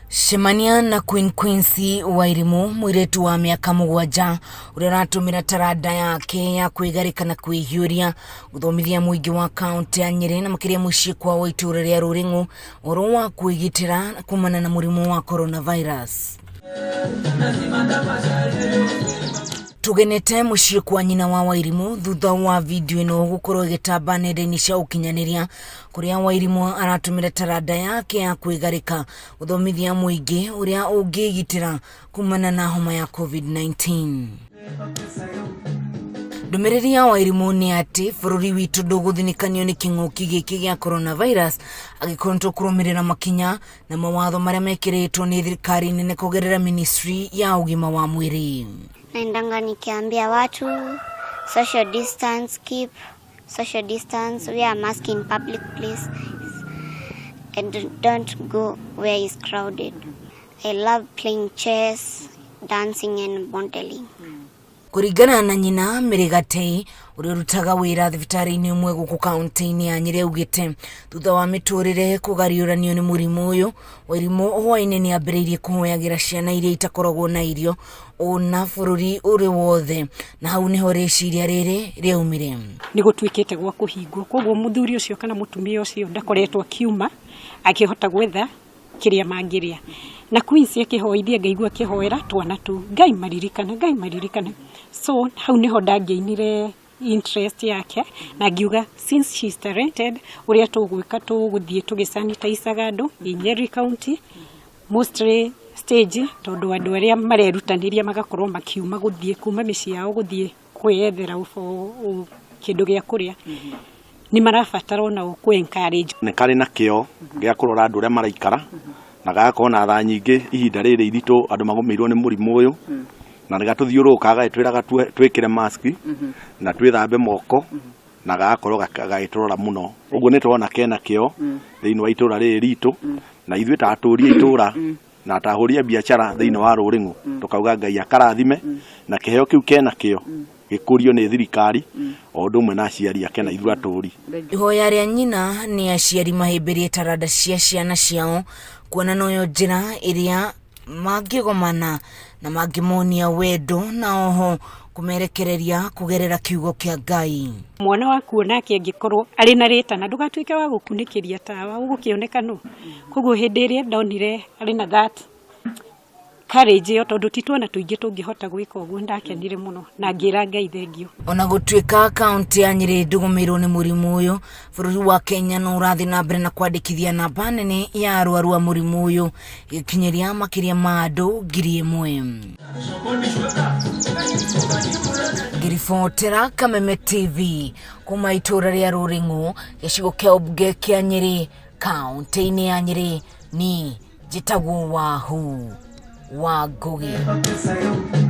Cemania na Queen Quincy Wairimu, mũirĩtu wa mĩaka 7 ũrĩa ũratũmĩra taranda yake ya kwĩgarĩka na kwĩhiũria gũthomithia mũingĩ wa kaũntĩ ya Nyĩrĩ na makĩria mũciĩ kwao itũũra rĩa Rũrĩng'ũ ũhoro wa kwĩgitĩra kumana na mũrimũ wa coronavirus. Tũgenete mũciĩ kwa nyina wa Wairimu thutha wa video ĩno gũkorwo ĩgĩtamba nenda-inĩ cia ũkinyanĩria kũrĩa Wairimu aratũmĩra taranda yake ya kwĩgarĩka gũthomithia mũingĩ ũrĩa ũngĩgitĩra kumana na homa ya COVID-19. Ndũmĩrĩri ya Wairimu nĩ atĩ bũrũri witũ ndũgũthinĩkanio nĩ kĩng'ũki gĩkĩ gĩa coronavirus angĩkorwo nĩtũkũrũmĩrĩra makinya na mawatho marĩa mekĩrĩtwo nĩ thirikari nene kũgerera ministry ya ũgima wa mwĩrĩ. Naendanga nikiambia watu social distance, keep social distance, wear mask in public place and don't go where is crowded. I love playing chess, dancing and modeling. Kũringana na nyina Mary Gatei ũrĩa ũrutaga wĩra thibitarĩ-inĩ ũmwe gũkũ kaũntĩ-inĩ ya Nyĩrĩ augĩte thutha wa mĩtũrĩre kũgariũranio nĩ mũrimũ ũyũ, Wairimu hwaĩ-inĩ nĩ ambĩrĩirie kũhoyagĩra ciana iria itakoragwo na irio ona bũrũri ũrĩ wothe, na hau nĩho rĩciria rĩrĩ rĩaumire. Nĩ gũtuĩkĩte gwa kũhingwo, koguo mũthuri ũcio kana mũtumia ũcio ndakoretwo akiuma akĩhota gwetha kĩrĩa mangĩrĩa. Na Quincy akĩhoithia ngaigua akĩhoera twana tũu, Ngai maririkane, Ngai maririkane. So hau nĩho ndangĩinire interest yake na ngiuga since she is talented, ũrĩa tũgwĩka tũgũthiĩ tũgĩsanitizaga andũ in Nyeri County, mostly stage, tondũ andũ arĩa marerutanĩria magakorwo makiuma gũthiĩ kuma mĩciĩ yao gũthiĩ kwĩyethera kĩndũ gĩa kũrĩa nĩ marabatara onao kũ encourage. Nĩ karĩ na kĩo gĩa kũrora andũ ũrĩa maraikara na gagakorwo na tha nyingĩ ihinda rĩrĩ iritũ andũ magũmĩirwo nĩ mũrimũ ũyũ, na nĩ gatũthiũrũrũkaga gagĩtwĩraga twĩkĩre mask na twĩthambe moko na gagakorwo gagĩtũrora mũno. Ũguo nĩ tũrona kena kĩo thĩinĩ wa itũra rĩrĩ ritũ, na ithuĩ ta atũri a itũra na atahũri a biacara thĩinĩ wa Rũrĩng'ũ tũkauga Ngai akarathime na kĩheo kĩu kena kĩo gĩkũrio nĩ thirikari o ũndũ ũmwe na aciari ake na ithuĩ atũri. Ihoya rĩa nyina nĩ aciari mahĩmbĩrie taranda cia ciana ciao kuona noyo njĩra ĩrĩa mangĩgomana na mangĩmonia wendo na oho kũmerekereria kũgerera kiugo kĩa Ngai. Mwana waku onake angĩkorwo arĩ na rĩtana ndũgatuĩke wa gũkunĩkĩria tawa ũgũkĩoneka nũ. Koguo hĩndĩ ĩrĩa ndonire arĩ na that courage ĩyo, tondũ ti twana tũingĩ tũngĩhota gwĩka ũguo, ndakenire mũno na ngĩra Ngai thengio. Ona gũtuĩka kaũntĩ ya Nyĩrĩ ndũgũmĩirwo nĩ mũrimũ ũyũ, bũrũri wa Kenya no ũrathiĩ na mbere na kwandĩkithia namba nene ya arwaru a mũrimũ ũyũ gĩkinyĩria makĩria ma andũ 1,000. Ngĩribotera Kameme TV kuma itũũra rĩa Rũrĩng'ũ, gĩcigo kĩa ũmbunge kĩa Nyĩrĩ, kaũntĩ-inĩ ya Nyĩrĩ, niĩ njĩtagwo Wahu wa Ngũgĩ.